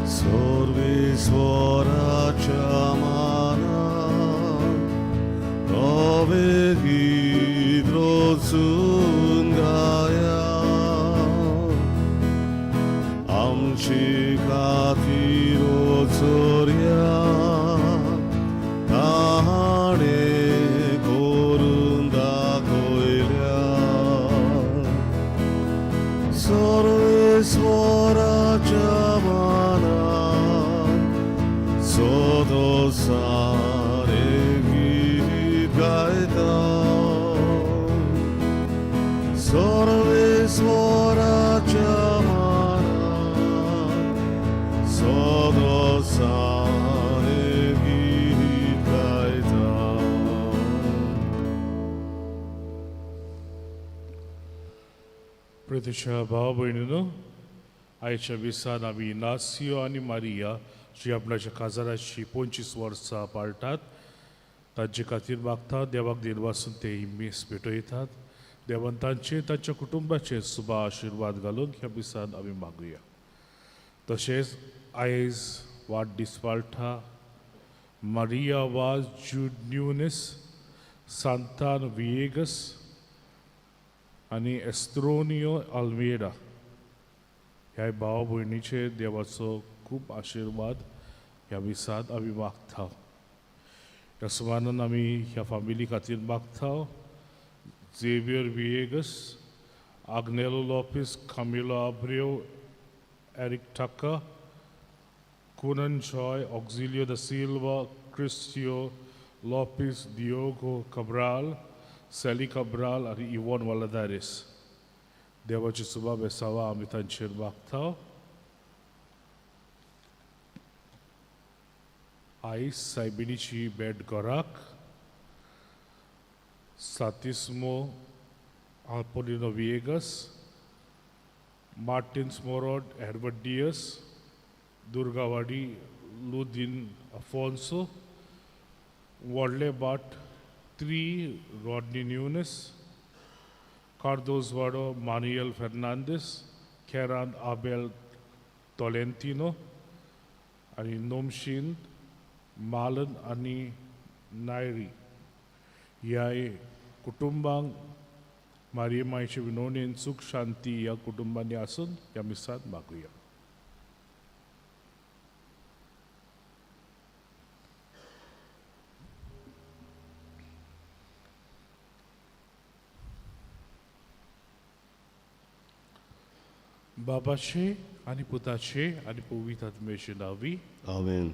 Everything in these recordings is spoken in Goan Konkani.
सर्वेस्वराच्या मानान नवें गीत रचून गाया. आमचे खातीर चोरया ताणें करून दाखयल्या. सर्वेस्वराच्या मानान सदोसारे गीत गायता. सर्वेस्वराच्या मानान सदोसारे गीत गायता. प्रितीच्या भाव भयणीनो, आयच्या दिसान आमी इनासियो आनी मारिया जी आपणाच्या काजाराची 25 वर्सां पाळटात तांचे खातीर मागता. देवाक दिनवासून ते ही मीस भेटयतात. देवान तांचे तांच्या कुटुंबाचे सुबा आशिर्वाद घालून ह्या दिसान आमी मागुया. तशेंच आयज वाडदीस पाळटा मारिया वाज, जूड न्युनीस, सांतान विएगस आनी एस्त्रोनियो आल्मेडा ह्या भाव भयणीचेर देवाचो खूब आशिर्वाद ह्या दिसांत आमी मागता. ह्या सुमानान आमी ह्या फामिली खातीर मागता. Xavier Viegas, Agnelo Lopes, Camilo Abreu, Eric Tucker, Kunan Joy, Auxilio da Silva, Cristio Lopes, Diogo Cabral, Sally Cabral आनी इवॉन वालादारीस. देवाची सुबा बेसावा आमी तांचेर मागता. आयज सायबिणीची भेट घराक सातिस्मो आल्पोलिनो विएगस, मार्टिन्स मोरोड, हेर्बर्ट डियस, दुर्गावाडी लुदीन अफोन्सो, व्हडले बाट 3 रॉडनी न्यूनस, कार्दोजवाडो मानुएल फेर्नांदीस, केरान आबेल तोलेंतिनो आनी नोमशीन मालन आनी नायरी ह्या कुटुंबांक मारिये मायचे विनवणेन सुख शांती ह्या कुटुंबांनी आसून ह्या मिसांत मागुया. बाबाचे आनी पुताचे आनी पवित्र आत्म्याचे नांवी. आमेन.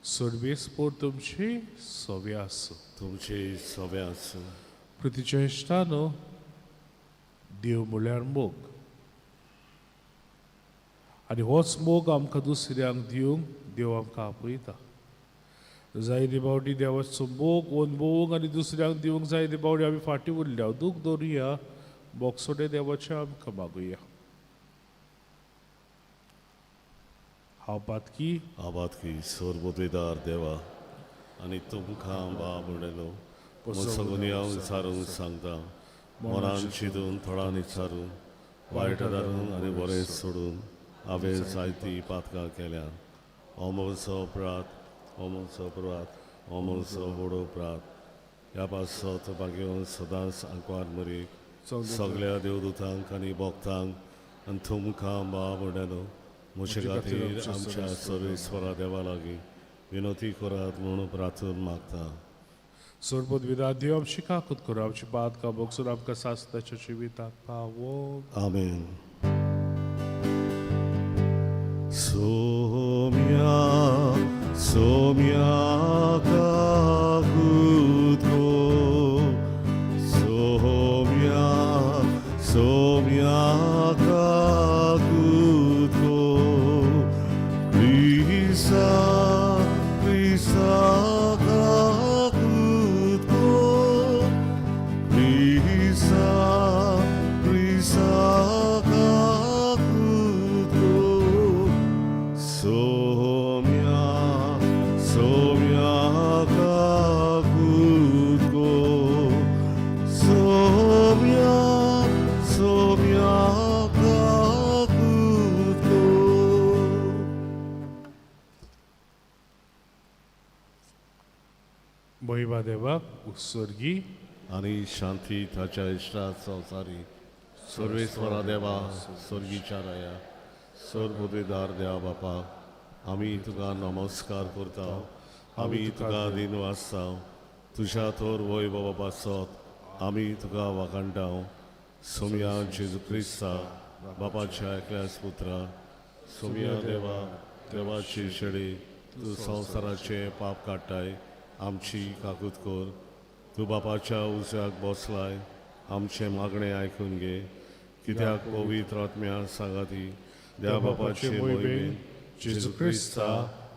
सर्वेस्पोर तुमचे सवे आसूं. तुमचे सवे आसूं. प्रितीच्या इश्टानो, देव म्हळ्यार मोग आनी होच मोग आमकां दुसऱ्यांक दिवंक देव आमकां आपयता. जायते फावटी देवाचो मोग अनुभवूंक आनी दुसऱ्यांक दिवंक जायते फावटी आमी फाटीं उरल्या. दूख दवरुया, बोगसोडे देवाचें आमकां मागुया. हांव पातकी. हांव पातकी. सर्वोदयदार देवा आनी तुमकां बाब उडयलो सगून हांव विचारूंक सांगता. मनान चिंतून, थोडान विचारून, वायट धारून आनी बरें सोडून हांवें जायतीं पातकां केल्या. हो म्हजो अपराध, हो म्हजो अपराध, हो म्हजो व्हड अपराध. ह्या पासत भाग्यवंत सदांच आंकवार मरीक, सगळ्या देवदूतांक आनी भक्तांक आनी तुमकां बाब उडयलो म्हजे खातीर आमच्या सर्वेस्वरा देवा लागीं विनवती करात म्हूण प्रार्थना मागता. सोरबत विदा देव आमची काकूत करूं, आमची पातकां भोगसून आमकां सासणाच्या जिविताक पावो. आमेन. सोम्या सोम्या काकूत कर, सोम्या सोम्या काकूत कर, क्रिस्ता क्रिस्ता काकूत कर, क्रिस्ता क्रिस्ता काकूत कर, सोम्या सोम्या महिमा देवाक उत्सर्गी आनी शांती ताच्या इश्टा संवसारी. सर्वेस्वरा देवा, स्वर्गीच्या राया, सर्वबुद्धिदार देवा बापा, आमी तुका नमस्कार करता, आमी तुका दिन वाचता. तुज्या थोर वैभवा पासत आमी तुका वाखाणटा. सोमया जेजू क्रिस्ता बापाच्या एकल्याच पुत्रा, सोमया देवा, देवाची शेळी, तूं संवसाराचें पाप काडटाय, आमची काकूत कर. तूं बापाच्या उजव्याक बसलाय, आमचें मागणें आयकून घे. कित्याक पवित्र आत्म्या सांगाती देवा बापाचे मोहिमेन जेजू क्रिस्ता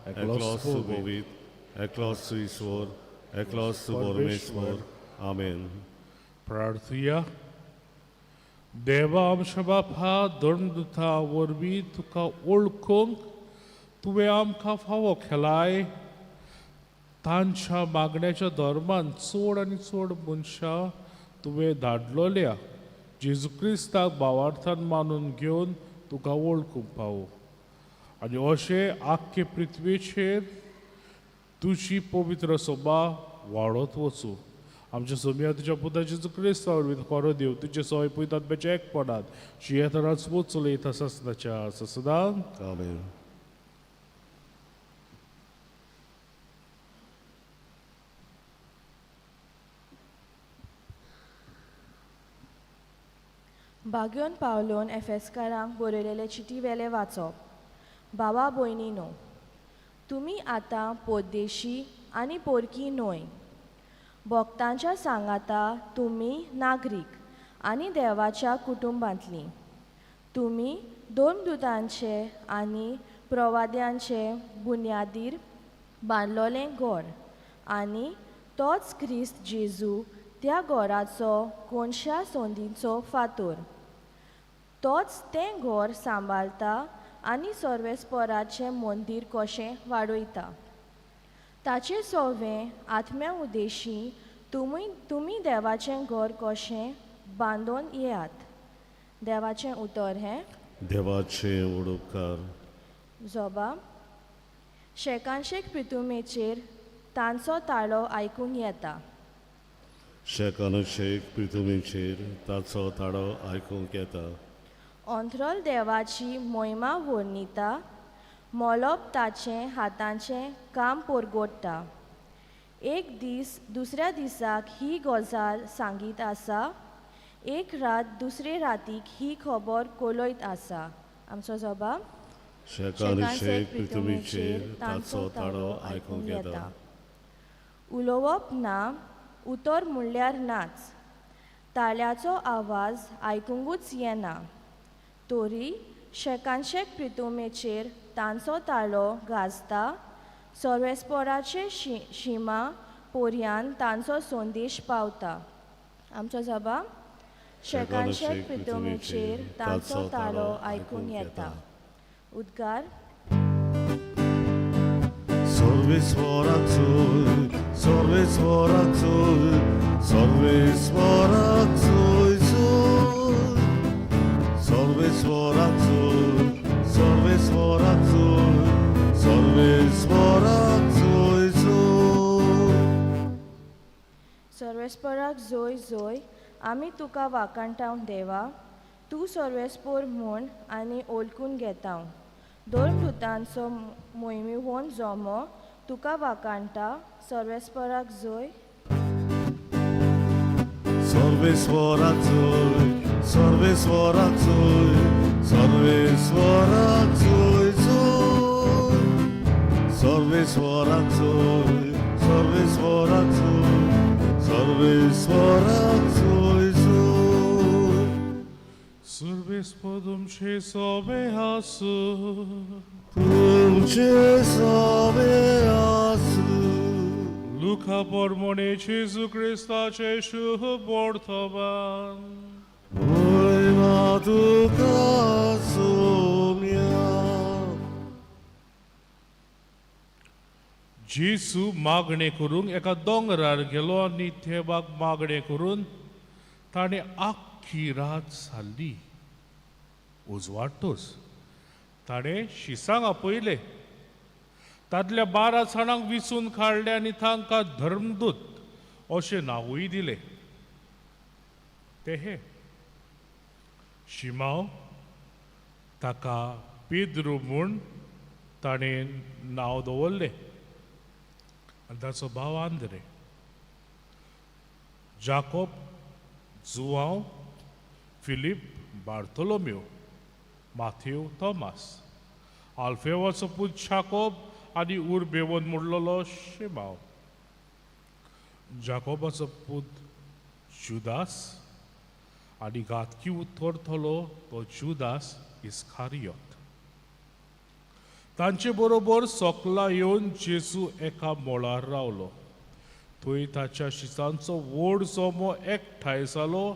एकलोच तूं पवित्र, एकलोच तूं ईश्वर, एकलोच तूं परमेश्वर. आमेन. प्रार्थुया. देवा आमच्या बापा, धर्मदुता वरवीं तुका वळखूंक तुवें आमकां फावो केलाय. तांच्या मागण्याच्या धर्मान चड आनी चड मनशां तुवें धाडलोल्या जेजू क्रिस्ताक भावार्थान मानून घेवन तुका वळखूंक पावो आनी अशें आख्खे पृथ्वीचेर तुजी पवित्र सभा वाडत वचूं. आमच्या सोमया तुज्या पुता जेजू क्रिस्ता वरवीं खरो देव तुजे सोय पयतात एकपणात शियेतराच वचलयत आसा सदां. आमेन. बाग्योन पावलोन एफेस्कारांक बरयलेले चिटी वेले वाचप. बाबा भयणी न्हू, तुमी आतां पोरदेशी आनी पोरकी न्हय, भक्तांच्या सांगाता तुमी नागरीक आनी देवाच्या कुटुंबांतलीं. तुमी दोन दुतांचे आनी प्रवाद्यांचे बुन्यादीर बांदलोलें घर आनी तोच क्रिस्त जेजू त्या घराचो कोनशा संदीचो फातोर. तोच तें घर सांबाळता आनी सर्वेस्पराचें मंदीर कशें वाडयता. ताचे सोवें आत्म्या उदेशी तुमी देवाचें घर कशें बांदून येयात. देवाचें उतर हें. देवाचे उडोपकार. जोबा शेकानशेक प्रितुमेचेर तांचो ताळो आयकूंक येता. शेकानशेक पृथ्वीचेर ताचो ताळो आयकूंक येता. अंतरल देवाची मोहिमा वर्णिता, मोलोप ताचें हातांचें काम परगोडटा. एक दीस दुसऱ्या दिसाक ही गजाल सांगीत आसा, एक रात दुसरे रातीक ही खबर कोलयत आसा. आमचो जबाब. शेकानशेक पृथ्वीचेर ताचो ताळो आयकूंक येता. उलोवप ना, उतर म्हणल्यार नाच, ताळ्याचो आवाज आयकुंकूच येना. तरी शेकानशेक प्रितुमेचेर तांचो ताळो गाजता, सर्वेस्पराचे शिमा पोरयान तांचो संदेश पावता. आमचो जबाब. शेकानशेक प्रितुमेचेर तांचो ताळो आयकूंक येता. उद्गार. सर्वेस्वराक जोय, सर्वेस्वराक जोय, सर्वेस्वराक जोय जोय. सर्वेस्वराक जोय, सर्वेस्वराक जोय, सर्वेस्वराक जोय जोय. सर्वेस्पराक जोय जोय. आमी तुका वाखाणटाव देवा, तूं सर्वेस्पोर म्हूण आनी ओळखून घेताव. दोन दुतांचो मोहिमेवन जोमो तुका वाखाणटा. सर्वेस्पराक जोय. सर्वेस्वराक जोय, सर्वेस्वराक जोय, सर्वेस्वराक जोय जोय. सर्वेस्वराक जोय, सर्वेस्वराक जोय, सर्वेस्वराक जोय जोय. सर्वेस्पर तुमचे सोबे आसूं. तुमचे सोबे आसूं. लुका परमणे जेजू क्रिस्ताचे शुभ वर्तमान. मोहिमा तुका सोम्या. जेजू मागणें करूंक एका दोंगरार गेलो आनी देवाक मागणें करून ताणें आख्खी रात सारली. उजवाडतोच ताणें शिसांक आपयलें. तांतल्या 12 जाणांक विचून काडले आनी तांकां धर्मदूत अशें नांवूय दिलें. ते हे: शिमांव, ताका पेद्रू म्हूण ताणें नांव दवरलें, आनी ताचो भाव आंद्रे, जाकोब, जुवांव, फिलीप, बार्तोलोम्यो, माथेव, थॉमास, आल्फेवाचो पूत जाकोब आनी उर्बेवन मुडलेलो शिमांव, जाकोबाचो पूत जुदास आनी घातकी उतरतलो तो जुदास इस्कारियोत. तांचे बरोबर सोकला येवन जेजू एका मोळार रावलो. थंय ताच्या शिसांचो व्हड जमो एकठांय जालो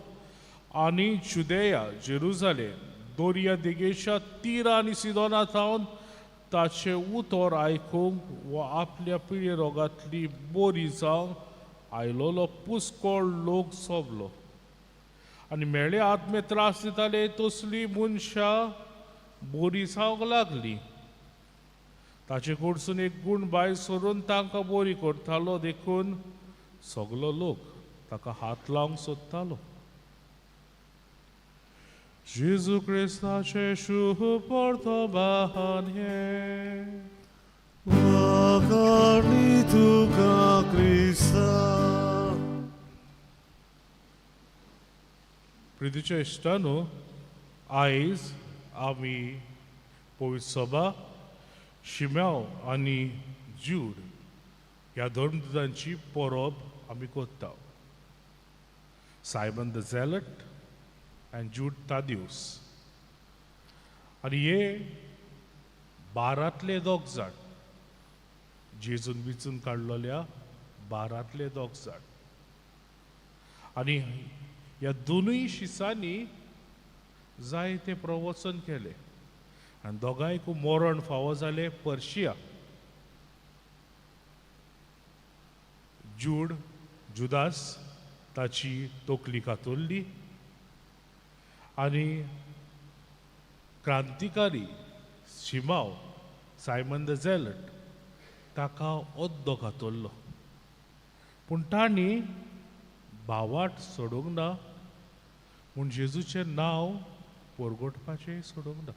आनी जुदेया, जेरुजालेम, दर्या देगेच्या तिरा आनी सिदोना थावन ताचें उतर आयकूंक वा आपल्या पिळे रोगांतली बरी जावंक आयलोलो पुस्कोळ लोक सोबलो. आनी मेळे आत्मे त्रास दिताले तसली मनशां बरी जावंक लागली. ताचे कडसून एक गूण भायर सरून तांकां बरी करतालो, देखून सगलो लोक ताका हात लावंक सोदतालो. जेजू क्रिस्ताचें शुभ वर्तमान हें. वाखाणी तुका क्रिस्ता. प्रितीच्या इश्टानो, आयज आमी पवित्र सभा शिम्याव आनी ज्यूड ह्या धर्मदुतांची परब आमी करता. Simon the Zealot and Jude Thaddeus. आनी हे 12तले दोग जाण, जेजून विचून काडलेल्या 12तले दोग जाण. आनी ह्या दोनूय शिसांनी जायते प्रवचन केलें आनी दोगांयकूय मरण फावो जालें पर्शिया. जूड जुदास ताची तकली कातरली आनी क्रांतिकारी शिमाव सायमन the Zealot ताका अद्दो कातरलो. पूण तांणी भावाट सोडूंक ना, पूण जेजूचें नांव परगटपाचें सोडूंक ना.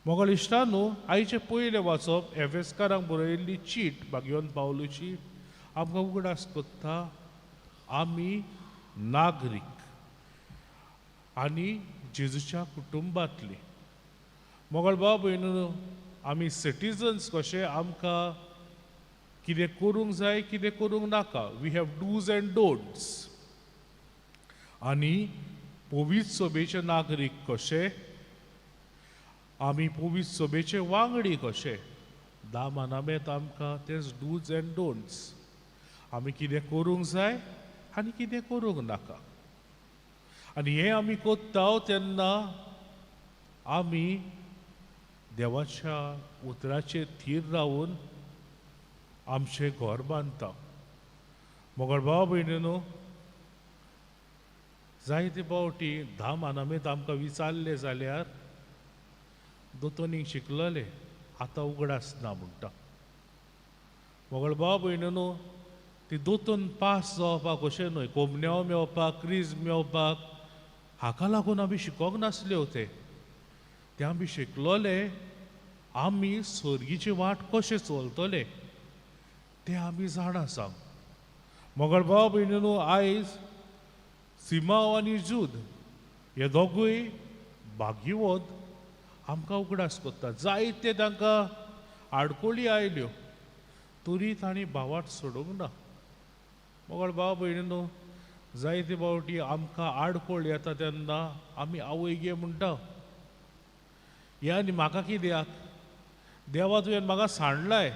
मोगाळ इश्टांनो, आयचें पयलें वाचप एफेस्कारांक बरयल्ली चीट भाग्यवंत पावलूची आमकां उगडास कोत्ता आमी नागरीक आनी जेजूच्या कुटुंबांतली. मोगाळ भाव भयणीनो, आमी सिटीजन्स कशे आमकां कितें करूंक जाय, कितें करूंक नाका, we have dos and don'ts. आनी पवित्र सभेचे नागरीक कशे आमी, पवित्र सभेचे वांगडी कशे, धा मानामेत आमकां तेच डूज एंड डोंट्स, आमी कितें करूंक जाय आनी कितें करूंक नाका. आनी हें आमी कोत्ता तेन्ना आमी देवाच्या उतराचेर थीर रावून आमचें घर बांदता. मोगाळ भाव भयणीनो, जायते फावटी धा मानामेत आमकां विचारलें जाल्यार दोतोनीक शिकलले आतां उगडास ना म्हणटा. मोगाळ भाव भयणीनो, ती दोतोन पास जावपाक अशें न्हय, कोमन्यांव मेवपाक, क्रीज मेवपाक, हाका लागून आमी शिकोंक नासल्यो. ते ते आमी शिकलोले आमी सर्गीची वाट कशें चलतले तें आमी जाणा आसा. मोगाळ भाव भयणीनो, आयज सिमांव आनी जूद हे दोगूय भाग्यवत आमकां उगडास कोत्ता. जायते तांकां आडकोळी आयल्यो तरी तांणी भावाट सोडूंक ना. मोगाळ भाव भयणीनो, जायते फावटी आमकां आडकोळ येता तेन्ना आमी आवय गे म्हणटा, हे आनी म्हाका कित्याक, देवा तुवें म्हाका सांडलाय,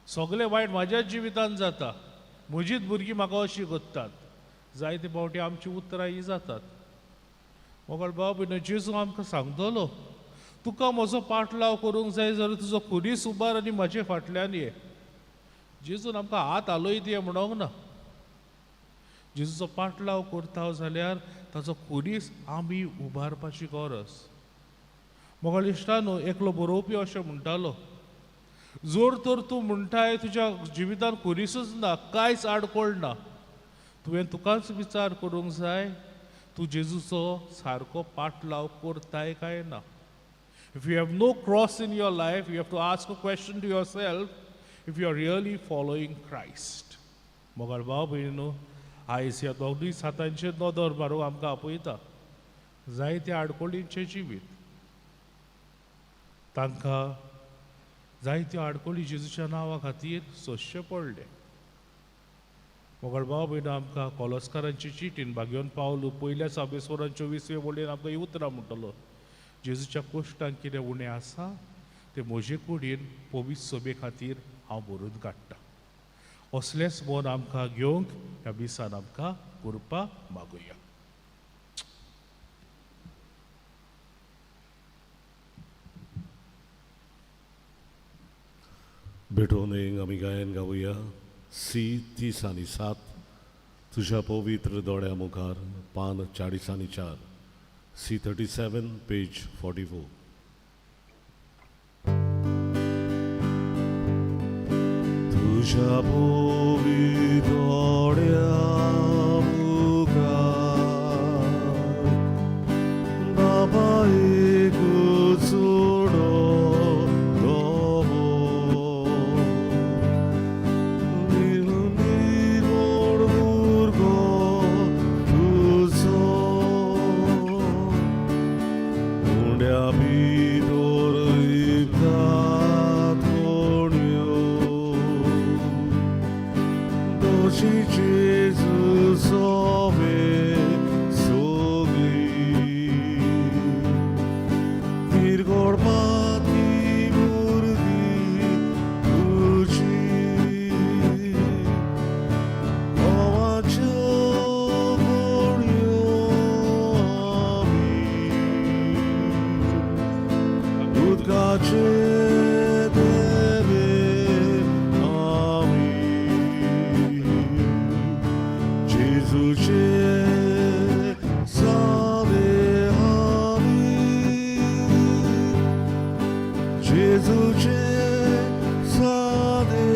सगळें वायट म्हाज्याच जिवितान जाता, म्हजीच भुरगीं म्हाका अशीं करतात. जायते फावटी आमची उतरां ही जातात. मोगाळ भाव भयणीनो, जेजू आमकां सांगतलो, तुका म्हजो पाटलाव करूंक जाय जाल्यार तुजो खुरीस उबार आनी म्हजे फाटल्यान ये. जेजून आमकां हात हालयत ये म्हणोंक ना. जेजूचो पाटलाव करता जाल्यार ताचो खुरीस आमी उबारपाची गरज. मोगाळ इश्टांनो, एकलो बरोवपी अशें म्हणटालो, जर तर तूं म्हणटाय तुज्या जिवितान खुरीसच ना, कांयच आडखळ ना, तुवें तुकाच विचार करूंक जाय तूं जेजूचो सारको पाटलाव करताय काय ना. If you have no cross in your life, you have to ask a question to yourself if you are really following Christ. मोगाळ भाव भयणीनो, आयज ह्या दोगूय सातांचेर नदर मारूंक आमकां आपयता. जायत्या आडकोळींचें जिवीत तांकां, जायत्यो आडकोळी जेजूच्या नांवा खातीर सोंसचें पडलें. मोगाळ भाव भयणो, आमकां कोलस्कारांची चिटीन भाग्योन पावलू पयल्या साबेस्वरान 24वे वळीन आमकां ही उतरां म्हणटलो, जेजूच्या कोश्टान कितें उणें आसा तें म्हजे कुडीन पवित्र सभे खातीर हांव भरून काडटा. असलेंच मन आमकां घेवंक ह्या दिसान आमकां कृपा मागुया. भेटोवन आमी गायन गावया सी 30 आनी 7, तुज्या पवित्र दोळ्या मुखार, पान 40 आनी 4, सी 37 पेज 44. तुज्या पवित्र दोळ्या मुखार बाबा एकूच उडो गो निर्मोड भुरगो तुजो उंड्या भितर लिपता थोड्यो दोशी जेजू सोवे सगळी तिरगोडपाती भुरगीं तुजी घोवाच्यो घोडयो आमी उदकाचे देवे आमी जेजूचे सावे आमी जेजूचे सादे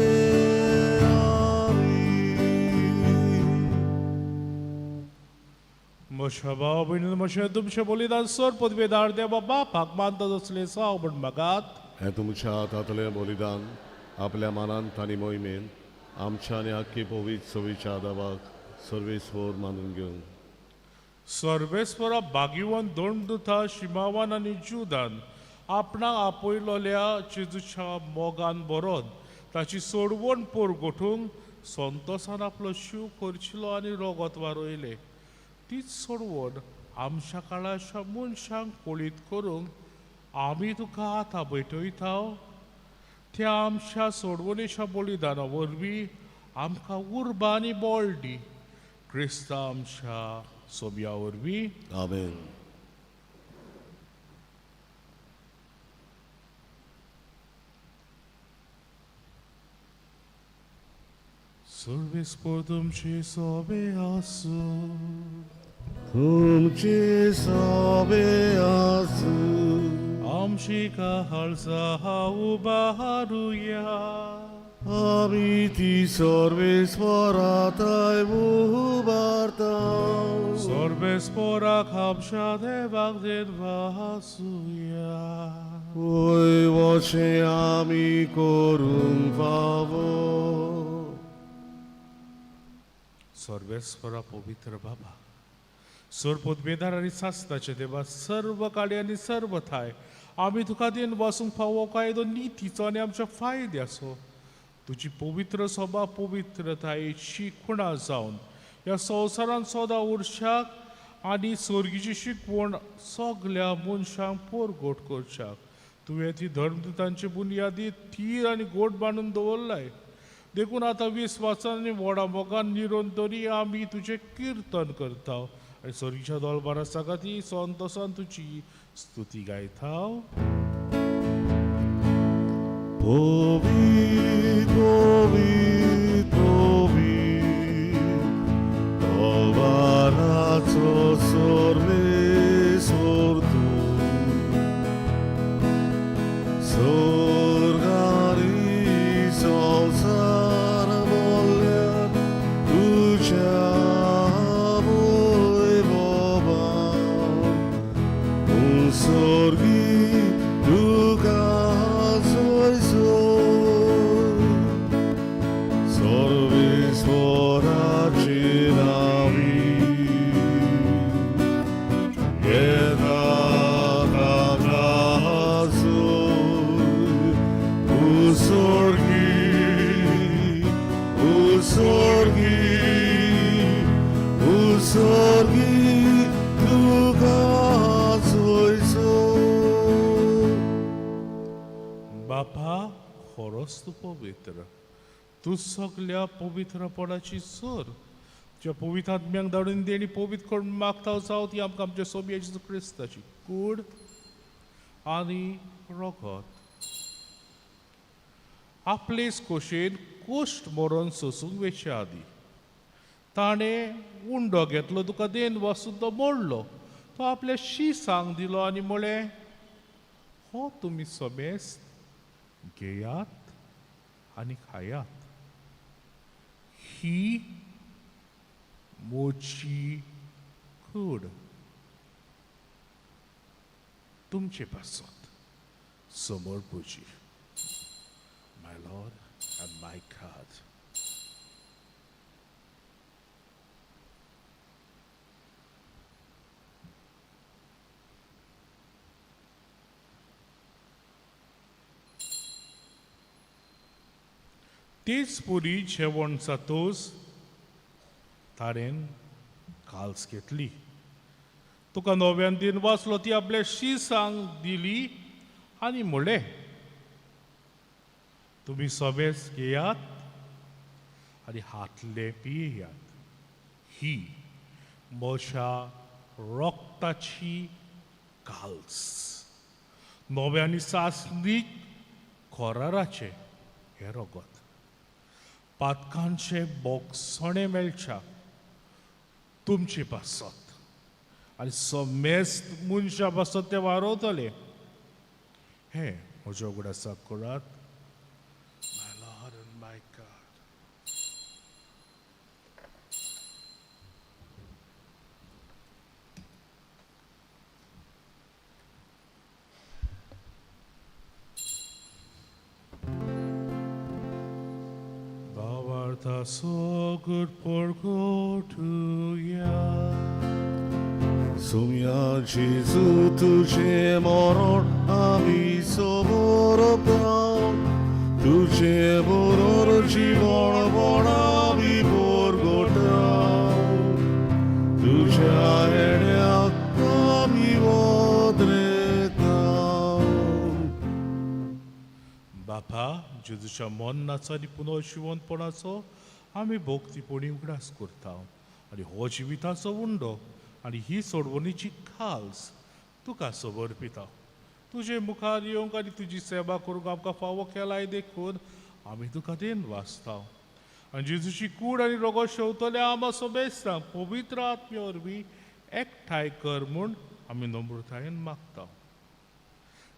आमी. म्हज्या भाव भयणीन, म्हजें तुमचें बलिदान सर पदवेदार देवा बापाक मानता तसलें जावं म्हण मागात. हें तुमच्या हातांतलें बलिदान आपल्या मनांत आनी मोहिमेन आमच्या आनी आख्खी पवित्र सवीच्या देवाक सर्वेस्वर मानून घेवन. सर्वेस्वरा बागिवन दोंडुथा शिमावान आनी जुदान आपणाक आपयलोल्या जेजूच्या मोगान भरोन ताची सोडवण पोरगोठूंक संतोसान आपलो शीव खर्चिलो आनी रोगत वारयलें. तीच सोडवण आमच्या काळाच्या मनशांक पळीत करूंक आमी तुका आतां बैठयता. त्या आमच्या सोडवणेच्या बलिदाना वरवीं आमकां उर्बा आनी बळ दी. क्रिस्ता आमच्या सोब्या वरवीं. आमेन. सर्वेस्पर तुमचे सोबे आसूं. तुमचे सोबे आसूं. आमची काळजा उबारुया. आमी ती सर्वेस्पराताय उबारता. सर्वेस्पराक आमच्या देवाक देवासुया. वय वशें आमी करूंक फावो. सर्वेस्परा पवित्र बाबा, सरपदवेदार आनी सासनाचे देवा, सर्व काळी आनी सर्व थाय आमी तुका दिन बसूंक फावो कायदो नितीचो आनी आमच्या फायद्याचो. तुजी पवित्र सभा पवित्रतायेची खुणा जावन ह्या संवसारांत सदां उरशाक आनी सर्गीची शिकवण सगल्या मनशांक पोरगोट करच्याक तुवें ती धर्मदुतांची बुनयादी थीर आनी गोड बांदून दवरलाय. देखून आतां विस्वासान आनी व्हडा मोगान निरंतरी आमी तुजें किर्तन करता आनी सर्गीच्या दोलबारा सांगाती संतोसान तुजी स्तुती गायता. पवित्र पवित्र पवित्र दोलबाराचो सर्वेस्वर तूं, सर्ग आनी सर्गी तुका चोयसो. बापा खरोच तूं पवित्र, तूं सगल्या पवित्रपणाची सर. तुज्या पवित्र आत्म्यांक धाडून दी आनी पवित्र करून मागता जावं ती आमकां आमच्या सोबी जेजू क्रिस्ताची कूड आनी रगत. आपलेच खोशेन कोश्ट मरोन सोसूंक वेचे आदी ताणें उंडो घेतलो, तुका देन वसून तो मोडलो, तो आपल्या शिसांक दिलो आनी म्हळें, हो तुमी समेस्त घेयात आनी खायात, ही म्हजी कूड तुमचे पासत समर्पुची. My Lord and my God. तेच पुरी जेवण जातोच ताणें काल्स घेतली, तुका नव्यान दिन वाचलो, ती आपल्या शिसांक दिली आनी म्हणलें, तुमी समेज घेयात आनी हातले पियात, ही म्हज्या रक्ताची काल्स, नव्या आनी सासणीक कराराचें हें रगत, पातकांचे बोगसणें मेळच्या तुमचे पासत आनी समेस्त मनशां पासत तें वारवतले. हें म्हज्या उगडासाक करात. My Lord and my God. Thou art a so good for go to ya. Somiya जेजू तुझे मरण आमी समर्पण, तुझे बरोबर जीवन आमी परगटा, तुझ्या येण्याक आमी वद्रेता. बापा, जेजूच्या मरणाचो आनी पुनर्जिवंतपणाचो आमी भोक्तीपणी उगडास करता आनी हो जिविताचो उंडो आनी ही सोडवणीची खाल्स तुका समर्पिता. तुजे मुखार येवंक आनी तुजी सेवा करूंक आमकां फावो केलाय देखून आमी तुका then वाचता. आनी जेजूची कूड आनी रोगो शेवतल्या आमा सोबेस्तांक पवित्र आत्म्या वरवीं एकठांय कर म्हूण आमी नम्रतायेन मागता.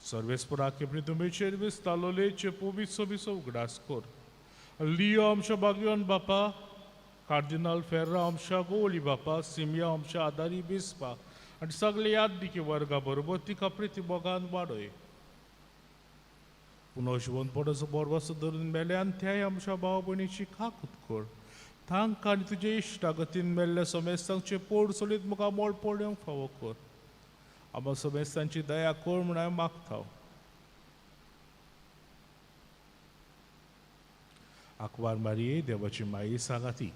सर्वेस्पराक आपणे तुमेचेर विस्तालोलेचे पवित्र सोबीचो उगडास कर. लियो आमच्या बागयोन बापा, कार्दिनाल फेर्रा आमच्या गोवली बापा, सिमिया आमच्या आदारी बिस्पा आनी सगळे यादनिकी वर्गा बरोबर तिका प्रिती मोगान वाडय. पुनः जिवनपणाचो बोरवासो धरून मेल्यान त्याय आमच्या भाव भयणीची काकूत कर. तांकां आनी तुजे इश्टागतीन मेल्ल्या समेस्तांचे पोड सोडीत मुखार मोळ पळोवंक फावो कर. आमकां समेस्तांची दया कर म्हूण हांवें मागता. आकवार मारये देवाची माई सांगाती,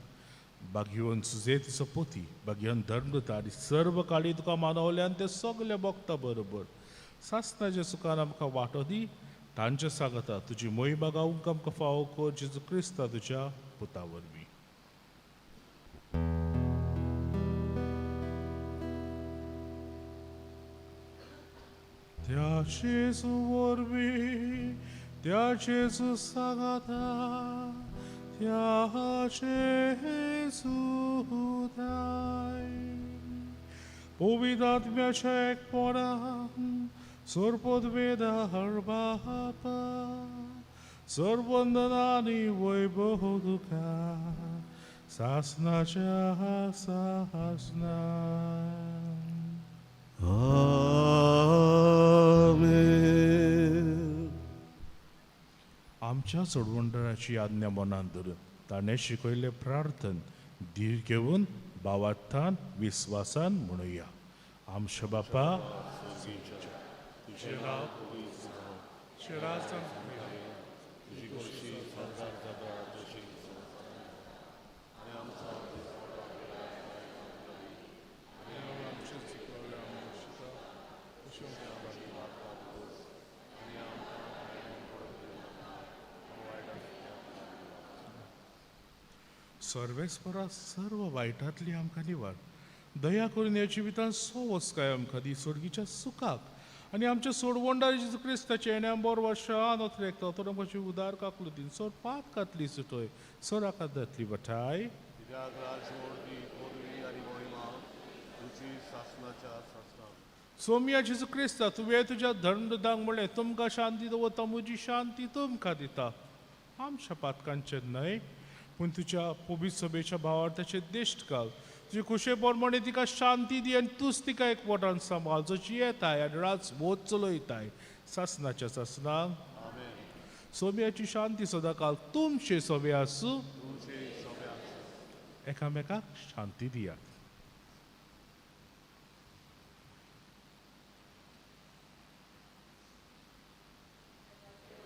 बागयोन सुजे तिचो पोती, बागयोन धर्मदूत आनी सर्व काळी तुका मानवल्यान ते सगळे भोगता बरोबर सासणाच्या सुखान आमकां वांटो दी. तांचे सांगता तुजी मोहिमा गावंक आमकां फावो कर जेजू क्रिस्ता तुज्या पुता वरवीं. त्या जेजू वरवीं, त्या जेजू सांगाता, त्या जेजू दाय पवित्र आत्म्याच्या एकपणान सर्वोद्वेदार बापा सर्वंदनानी वैभव तुका सासनाच्या सासना. आमेन. आमच्या सोडवणदाराची आज्ञा मनान धरून ताणें शिकयल्लें प्रार्थन धीर घेवन भावार्थान विस्वासान म्हणुया. आमच्या बापा, तुजें नांव पवित्र जावं, तुजें राज जावं, तुजी खोशी संवसार जाता तशी. सर्वेस्परा सर्व वायटांतली आमकां निवार. दया करून ह्या जिवितांत सोवस्काय आमकां दी सोडगीच्या सुखाक आनी आमच्या सोडवंडार जेजू क्रिस्ताचे येण्या बोर वर्षान ओतरेकता तर आमकां जीव उदार काकलो दिन सोर पात कातली सुटोय सोराका जातली बठाय. कित्याक राजवटी पदवी आनी मोहिमा तुजी सासणाच्या सासणाक. सोम्या जेजू क्रिस्ता तुवें तुज्या धर्मदांक म्हणलें तुमकां शांती दवरता म्हजी शांती तुमकां दिता. आमच्या पातकांचेर न्हय पूण तुज्या पवित्र सभेच्या भावार्थाचेर दिश्ट घाल. तुजे खुशे प्रमाणे तिका शांती दी आनी तूंच तिका एक पोटान सांबाळ जो जियेताय आनी राज बोध चलयताय सासणाच्या सासणाक. आमेन. सोम्याची शांती सदांकाल तुमचे सोबे आसूं. तुमचे सोबे आसूं. एकामेकाक शांती दियात.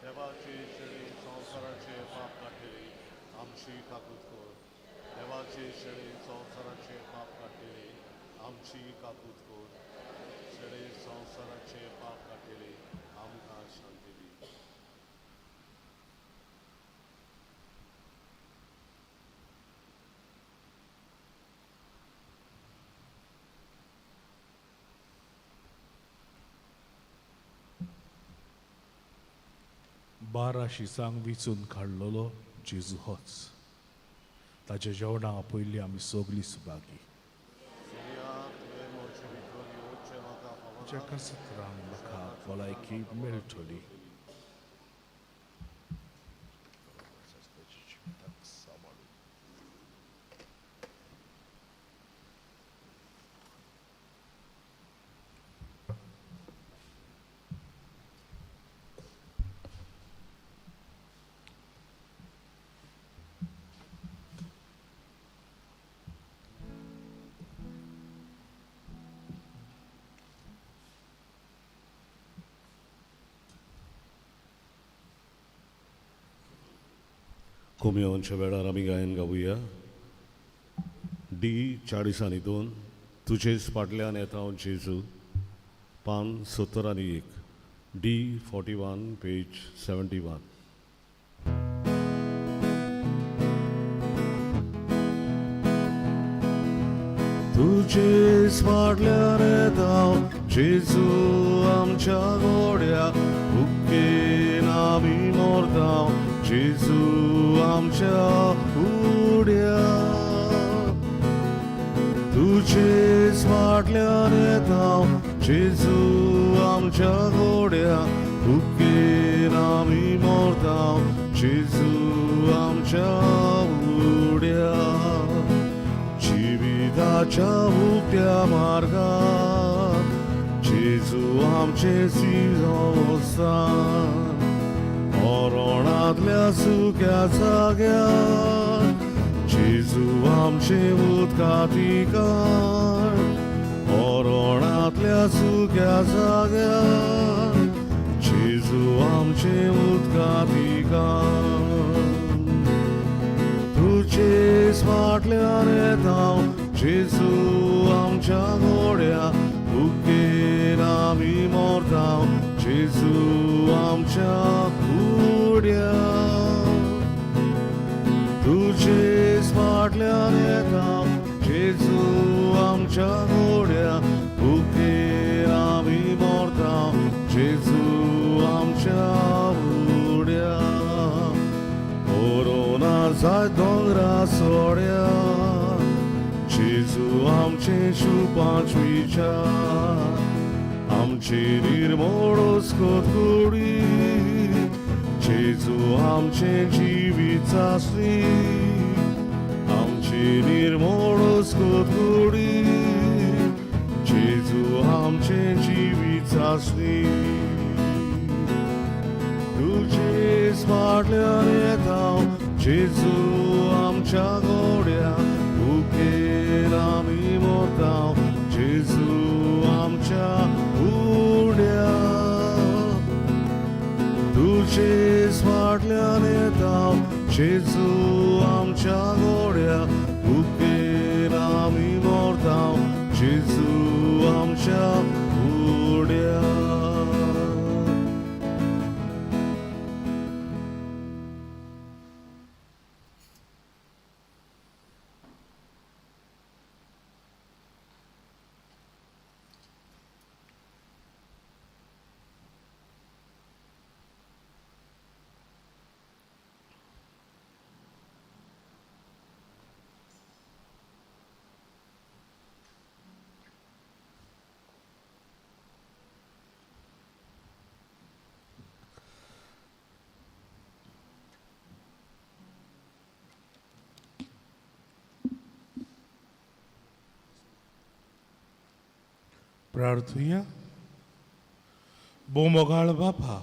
देवाची शेळी संवसाराचे पाप काडटली आमची काकूत कर. देवाची शेळी संवसाराचे पाप काडटली आमची काकूत कर. शेळी संवसाराचे पाप काडटली आमकां शांती दी. 12 शिसांक विचून काडलेलो जेजू होच. ताच्या जेवणाक आपयल्ली आमी सगळीं सुभागी. सोम्या तुवें म्हजे भितर येवचें म्हाका फावना. जेका सत्रांक म्हाका भलायकी मेळटली. कोमियोनच्या वेळार आमी गायन गावया. डी 40 आनी 2 तुजेच फाटल्यान येता हांव जेजू. पान 70 आनी 1. डी 41 पेज 71. तुजेच फाटल्यान येता हांव जेजू आमच्या गोड्या भुकेन आमी मोरता जेजू आमच्या उड्या. तुजेच फाटल्यान येता जेजू आमच्या गोड्या भुकेन आमी मोरता जेजू आमच्या उड्या. जिविताच्या उक्त्या मार्गार जेजू आमचे सिंहासन. मरणांतल्या सुक्या जाग्यार जेजू आमचे उदका ठिकाण. मरणांतल्या सुक्या जाग्यार जेजू आमचे उदका ठिकाण. तुजेच फाटल्यान येता जेजू आमच्या गोड्या भुकेन आमी मोरता जेजू आमच्या उड्या. तुजेच फाटल्यान येता जेजू आमच्या गोड्या भुकेन आमी मोरता जेजू आमच्या उड्या. कोरोना जाय दोंगरा सोड्या जेजू आमचे शुपांचवीच्या. आमची निर्मोडोस कोतकुडी जेजू आमचे जिवीत चांचणी. आमची निर्मोडोस कोतकुडी जेजू आमचे जिवीत चांचणी. तुजेच फाटल्यान येता जेजू आमच्या गोड्या भुकेन आमी मोरता जेजू आमच्या उड्या. तुजेच फाटल्यान येता जेजू आमच्या गोड्या भुकेन आमी मोरता जेजू आमच्या उड्या. प्रार्थुया. भोव बापा,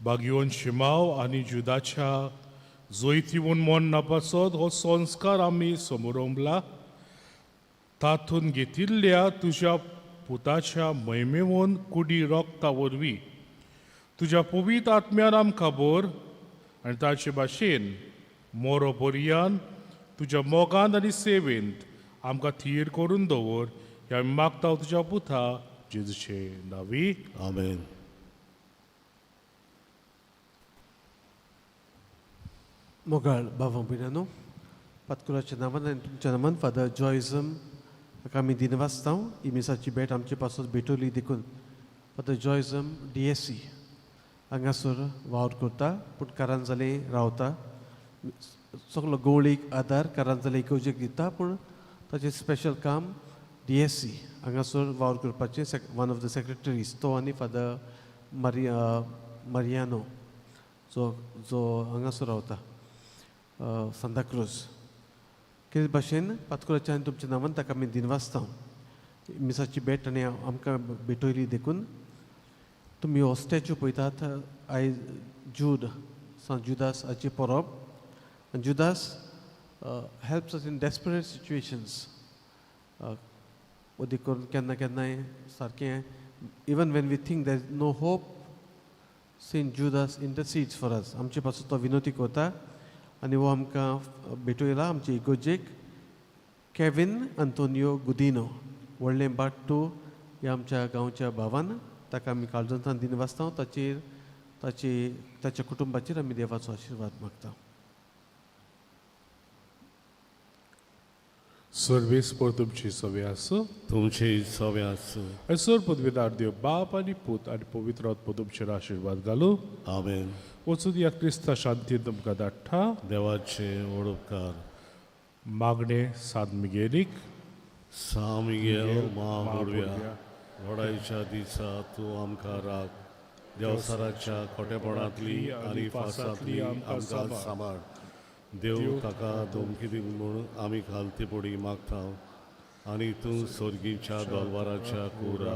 बागयोन शिमाव आनी जुदाच्या जोयतीवून मन नापासत हो संस्कार आमी समोरंबला. तातूंत घेतिल्ल्या तुज्या पुताच्या महिमेवन कुडी रोगता वरवीं तुज्या पवित्र आत्म्यान आमकां खबर आनी ताचे भाशेन मोरो पर्यान तुज्या मोगान आनी सेवेंत आमकां थीर करून दवर ह्या आमी मागता तुज्या पुता जेजूचे नांवी. आमेन. मोगाळ भावां भयणांनो, पातकुराच्या नांवान आनी तुमच्या नांवान फादर जॉयझम हाका आमी दिनवासता ही मिसाची भेट आमचे पासत भेटवली देखून. फादर जॉयझम DSC हांगासर वावर करता, पूण कारांजाले रावता. सगलो गवळीक आदार कारांजाले इगर्जेक दिता, पूण ताचें स्पेशल काम DSC हांगासर वावर करपाचें. वन ऑफ the secretaries तो आनी फादर मारियानो जो जो हांगासर रावता सांताक्रूज. कितें भाशेन पातकुराच्या आनी तुमच्या नांवान ताका आमी दिनवासता मिसाची भेट आनी आमकां भेटयली देखून. तुमी हो स्टॅच्यू पळयतात, आयज जूद सांत जुदास हाची परब. Judas helps us in desperate situations. अदीक करून केन्ना केन्नाय सारकें even when we think there is no hope, Saint Judas intercedes for us. आमचे पासून तो विनोती करता आनी हो आमकां भेटयला आमचे इगोर्जेक केवीन अंतोनियो गुदिनो व्हडलें बाट्टू ह्या आमच्या गांवच्या भावान. ताका आमी काळजांतल्यान दिनवासता. ताचेर ताची ताच्या कुटुंबाचेर आमी देवाचो आशिर्वाद मागता. सर्वेस पर तुमची सवे आसूं. तुमची सवे आसूं. आनी सर पदवीदार देव बाप आनी पूत आनी पवित्र आत्मो तुमचेर आशिर्वाद घालूं. आमेन. वचून ह्या क्रिस्ता शांतीन तुमकां धाडटा. देवाचे व्हड उपकार. मागणें सांत मिगेलीक. सांत मिगेल म्हापुडव्या, लढायच्या दिसा तूं आमकां राख. देवसाराच्या खोटेपणांतली आनी फासांतली आमकां सांबाळ. देव ताका धमकी दिवंक म्हूण आमी खालती पडी मागता आनी तूं सोर्गीच्या दोलवाराच्या कुरा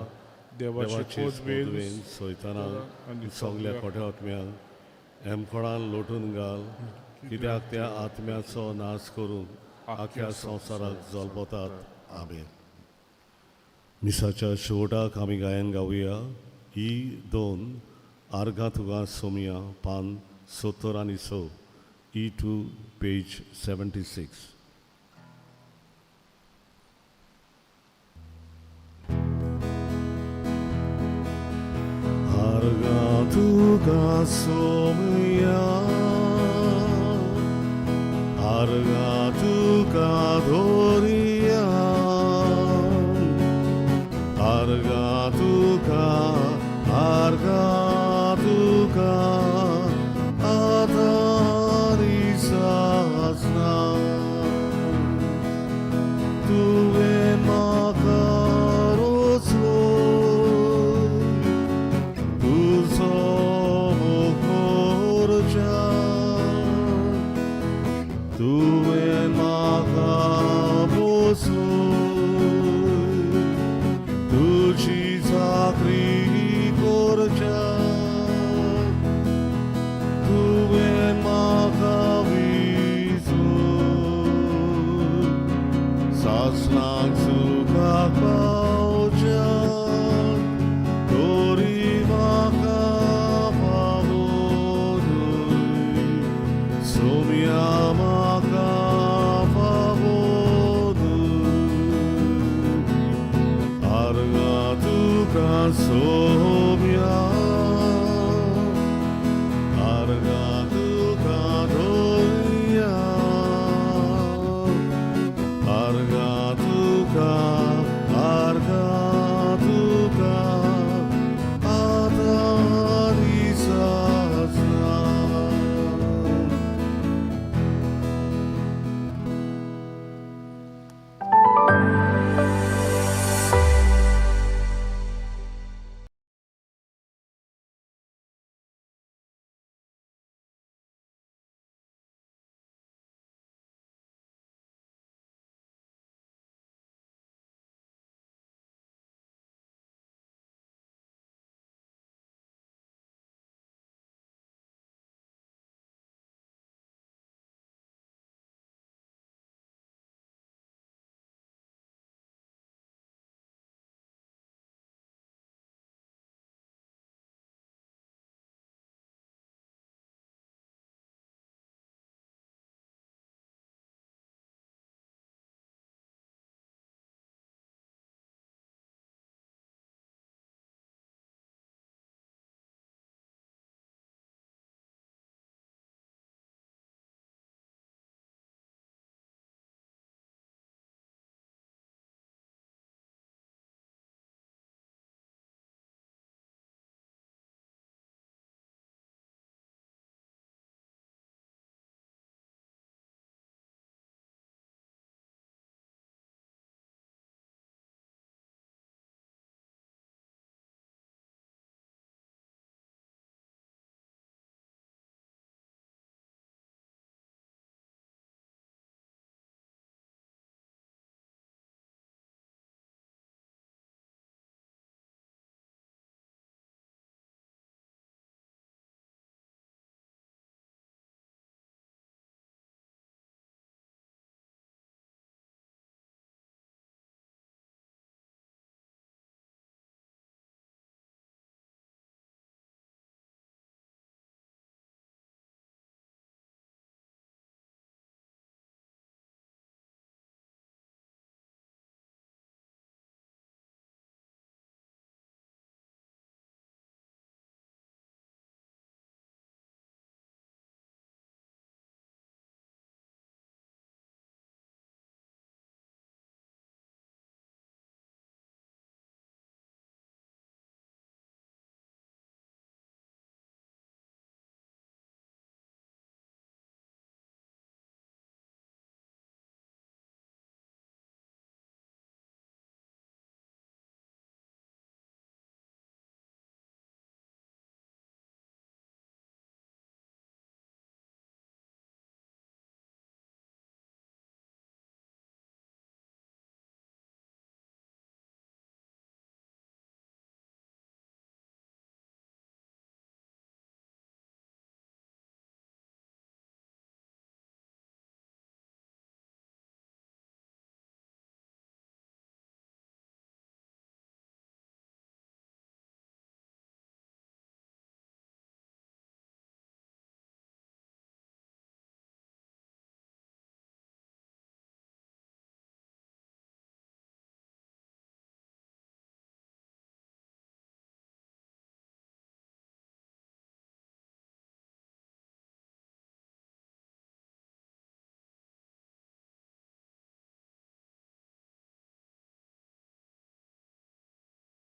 देवाचे पदवेन सयतना आनी सगल्या खोट्या आत्म्यांक हेमखोणान लोटून घाल, कित्याक त्या आत्म्याचो नाश करून आख्या संवसाराक जल्पतात. आमेन. मिसाच्या शेवटाक आमी गायन गावया. ही दोन आर्गां तुगा सोमया, पान 70 आनी 6, E2 page 76. आर्गां तुका सोमया, आर्गां तुका धोरिया, आर्गां